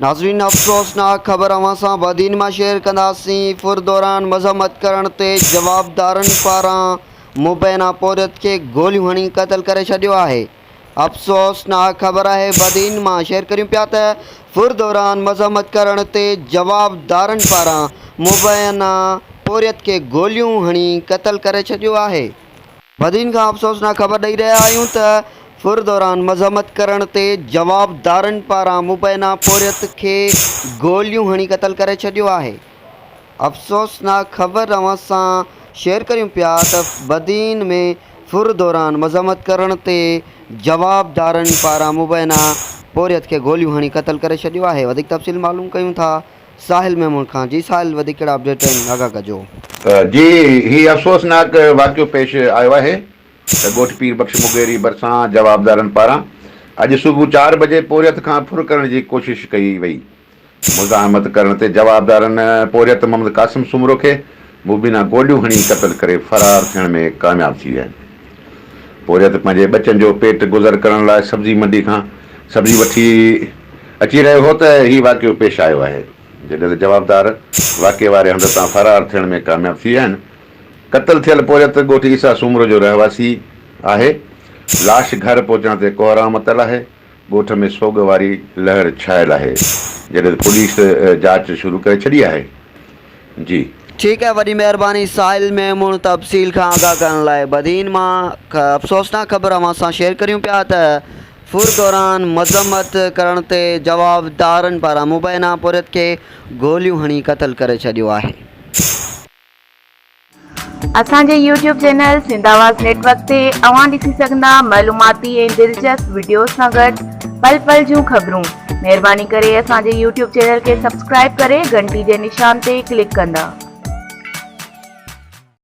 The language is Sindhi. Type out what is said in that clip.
ناظرين افسوسناڪ خبر اوهان سان بدين مان شيئر ڪنداسين ڦر دوران مذمت ڪرڻ تي جوابدارن پاران مبينا پورهيت کي گوليون هڻي قتل ڪري ڇڏيو آهي افسوسناڪ خبر آهي بدين مان شيئر ڪريون پيا ته ڦر دوران مذمت ڪرڻ تي جوابدارن پاران مبينا پورهيت کي گوليون هڻي قتل ڪري ڇڏيو آهي. بدين کان افسوسناڪ خبر ڏئي رهيا آهيون ته ڦر دوران مزاحمت ڪرڻ تي جوابدارن پاران مبينا پورهيت کي گوليون هڻي قتل ڪري ڇڏيو آهي. افسوسناڪ خبر اوهان سان شيئر ڪريون پيا ته بدين ۾ ڦر دوران مزاحمت ڪرڻ تي جوابدارن پاران مبينا پورهيت کي گوليون هڻي قتل ڪري ڇڏيو آهي وڌيڪ تفصيل معلوم ڪيون ٿا ساحل ميمڻ کان جي ساحل وڌيڪ ڪهڙا اپڊيٽ آهن آگاهه ڪجو. جي هي افسوسناڪ واقعو پيش آيو آهي ته ڳوٺ پير بخش مغيري ڀرسان جوابدارن پاران اڄ صبح چار بجي پورهيت کان ڦر ڪرڻ جي ڪوشش ڪئي وئي مزاحمت ڪرڻ تي جوابدارن پورهيت محمد قاسم سومرو کي مبينا گوليون هڻي قتل ڪري فرار ٿيڻ ۾ ڪامياب ٿي ويا آهن پورهيت پنهنجي ٻچن جو پيٽ گذر ڪرڻ لاء سبزي منڊي کان سبزي وٺي اچي رهيو هو ته هي واقعو پيش آيو آهي، جڏهن ته جوابدار واقعي واري هنڌ تان فرار ٿيڻ ۾ ڪامياب ٿي ويا آهن. قتل ٿيل پورهيت ڳوٺ عيسيٰ سومرو جو رهواسي آهي، لاش گهر پهچڻ تي ڪوهرام متل آهي، ڳوٺ ۾ سوڳ واري لهر ڇانيل آهي، جڏهن ته پوليس جاچ شروع ڪري ڇڏي آهي. جي. ٺيڪ آهي وڏي مهرباني ساحل ميمڻ تفصيل کان آگاهه ڪرڻ لاء بدين مان افسوسناڪ خبر اوهان سان شيئر ڪريون پيا ته ڦر دوران مذمت ڪرڻ تي جوابدارن پاران مبينا پورهيت کي گوليون هڻي قتل ڪري ڇڏيو آهي. اسان جي YouTube channel Sindh Awaz network تي اوهان ڏسي سگهندا معلوماتي ۽ دلچسپ وڊيوز سان گڏ پل پل جون خبرون مهرباني ڪري اسان جي يوٽيوب چينل کي سبسڪرائب ڪري گهنٽي جي نشان تي ڪلڪ ڪندا.